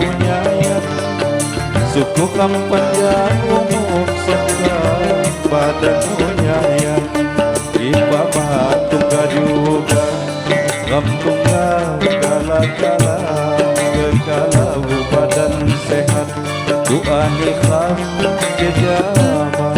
nyayan. Syukur kam panjang umur serta badan nyayan. Ipa tungga juga ram tungga kala-kala kekalau badan sehat doa ni kham kejama.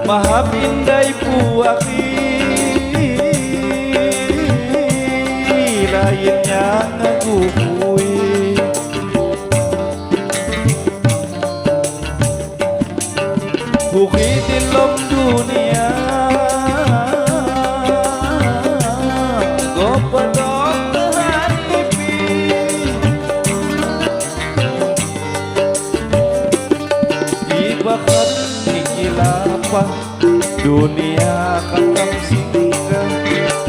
Maha pindai puaki lainnya ngaguhui Huki dilom dunia gopedok hatipi ibakat nikilapah dunia kakam singgah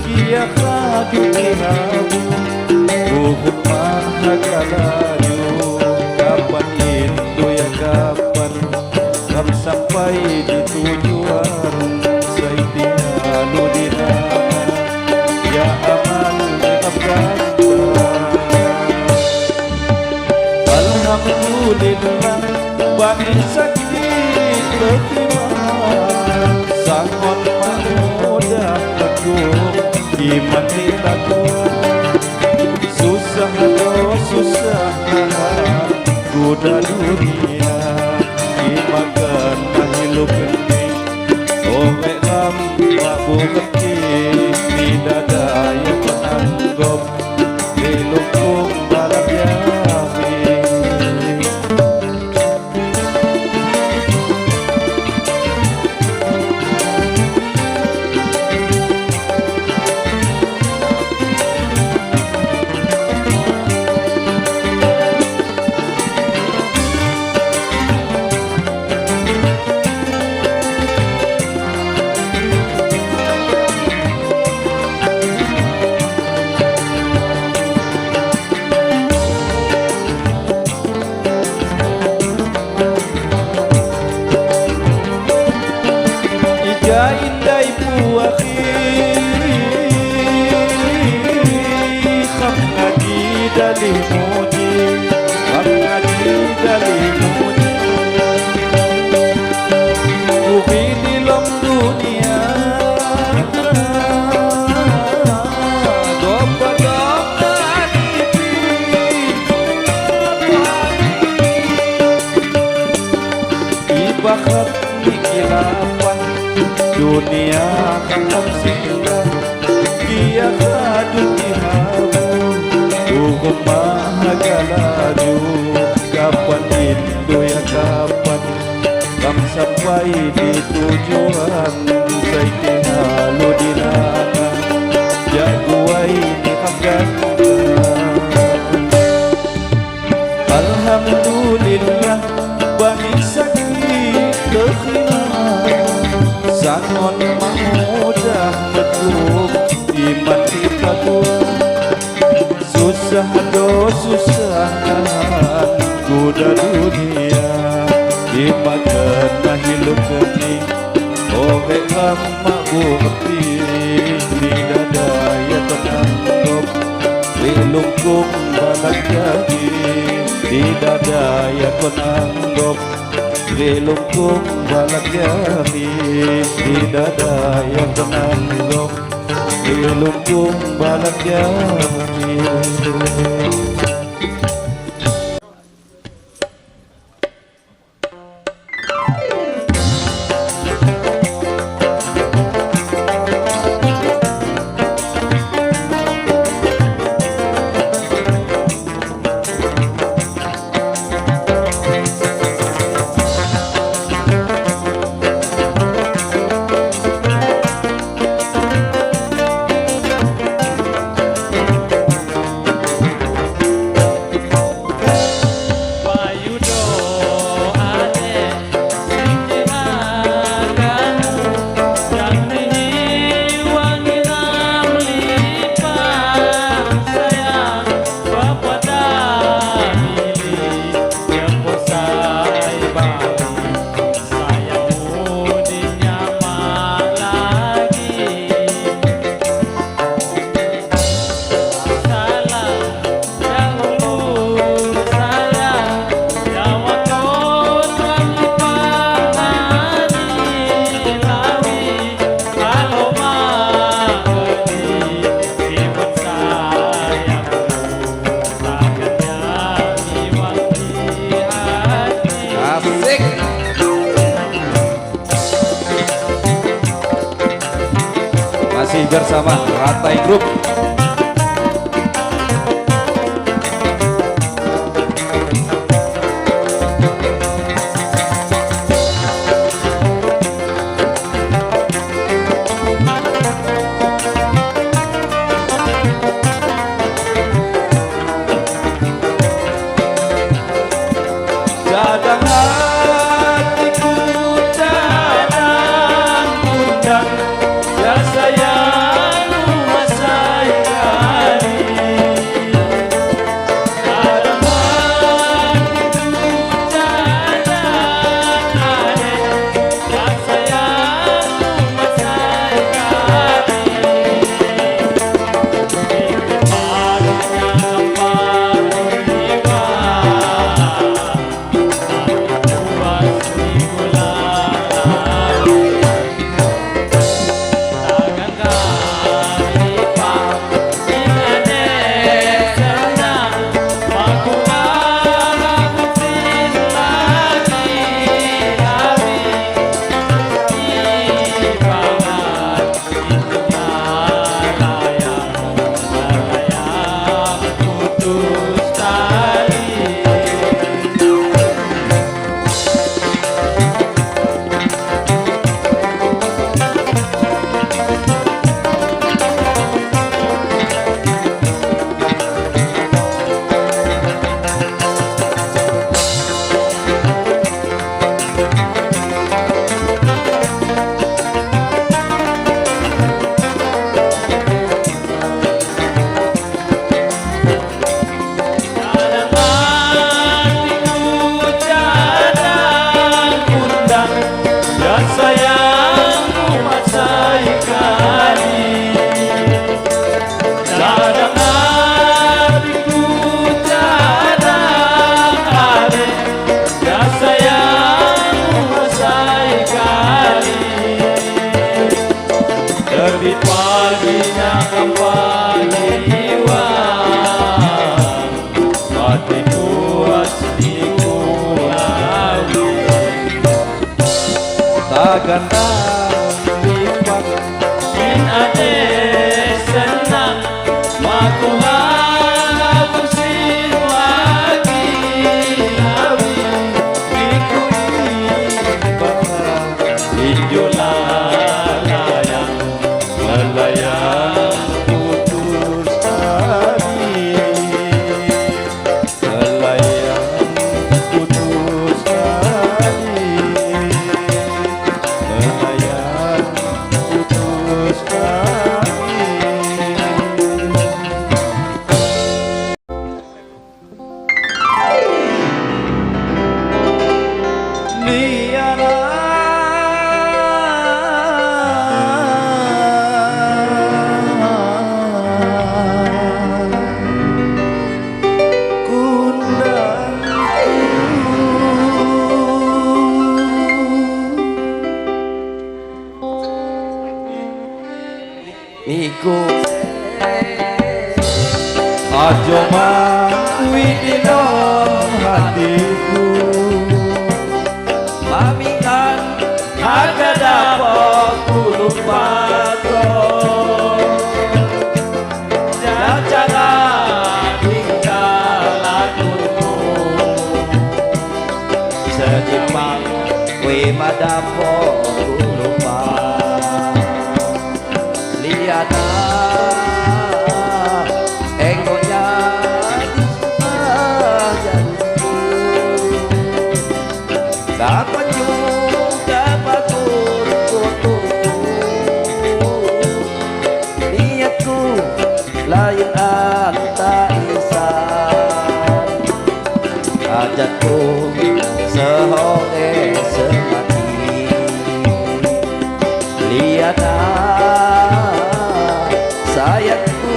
kia kadu kirabu buhut mahagalaju kapan itu ya kapan kam sampai di tujuan saitialu dinana ya amal di alhamdulillah bagi sakit terima sangon mudah teguh iman takwa susah do susah nahan kuda dunia imakan mahilu kening oleh lam babu keti tidak daya penanggop dilukung balap yahi. Indai puaki kham ngaji dalih muji kham ngaji dalih muji kuhi dilom dunia gopedok hatipi ibakat nikilapan dunia kakam singgah kia kadu kihabu hukum mahagalaju kapan itu ya kapan kam sampai di tujuan saitihalu dinana jaguai ni kam ganda alhamdulillah bagi sakit kekhilaf sangon mudah betul iman kita kuat susah do susah nahan kuda dunia dimakan mahilu kening oleh lama bukti tidak daya tenanggop lilungkung balak jadi tidak daya tenanggop lilungkung balak jadi tidak daya tenanggop lilungkung balak jadi. Asik. Masih bersama Ratai Group. Cadang hatiku cadang undang, ya sayang masai kali. Cadang hatiku cadang ade, ya sayang masai kali. Cadang hatiku cadang undang, ya sayangku masai kali. Cadang hatiku cadang ade, ya sayangku masai kali. Terbit paginya pagi hatiku asli kulawi. Tagandang lipat in ade senang, makulah bersin lagi lawi. Iku ibara injola layang melayang putus tali, melayang putus tali, melayang putus tali. Liana kundangku. Niku Ajo mangkuwi dina hatiku, mamikan Aga dapat kulupato. Jangan tinggal lakumu sejipang we madapo lupa liana enggonya kapan juga patut kutuku niatku lain anta isan hajatku sehore semati liana sayangku.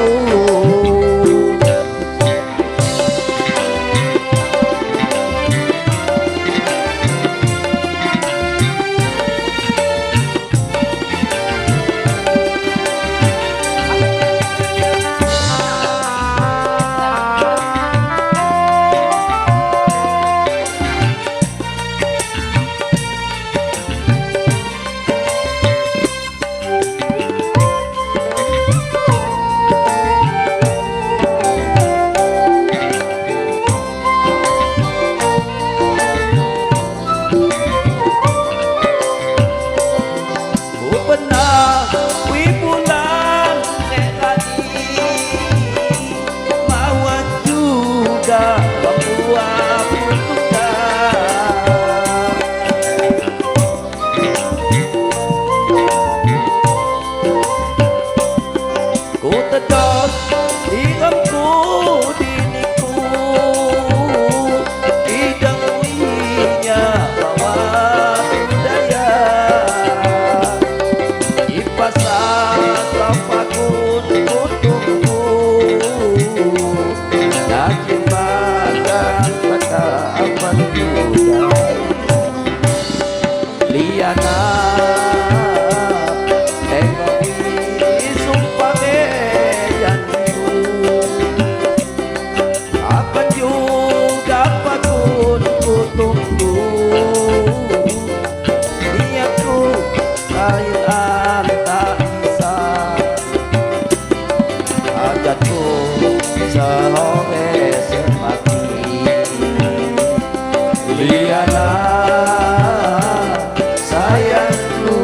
Liana sayangku.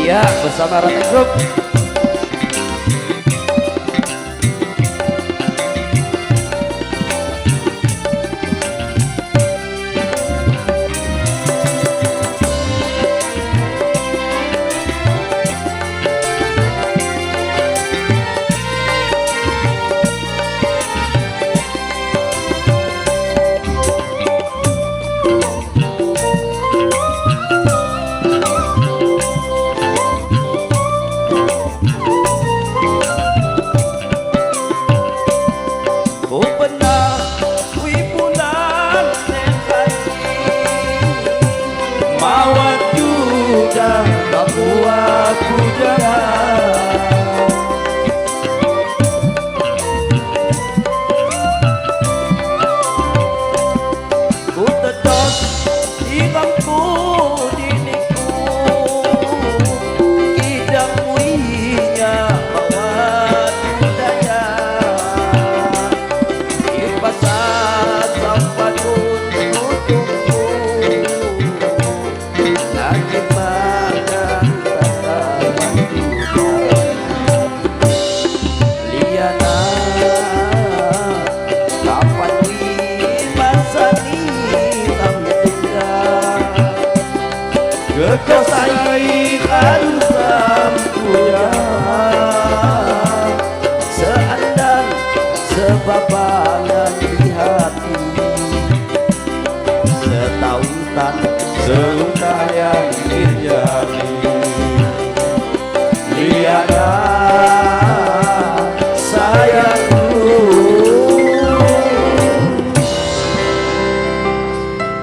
Iya, bersama Rata Group. Ku pernah kui bulan Mawat juda aku jada. Ku tetos di bangku diniku, kidang muinya mawat dada. Di pasar sampai ku tunggu, lagi makan tatapan. Liana kapan wi tunggal Kekosai harus seandang sebabangan di hati setawitan seutayan.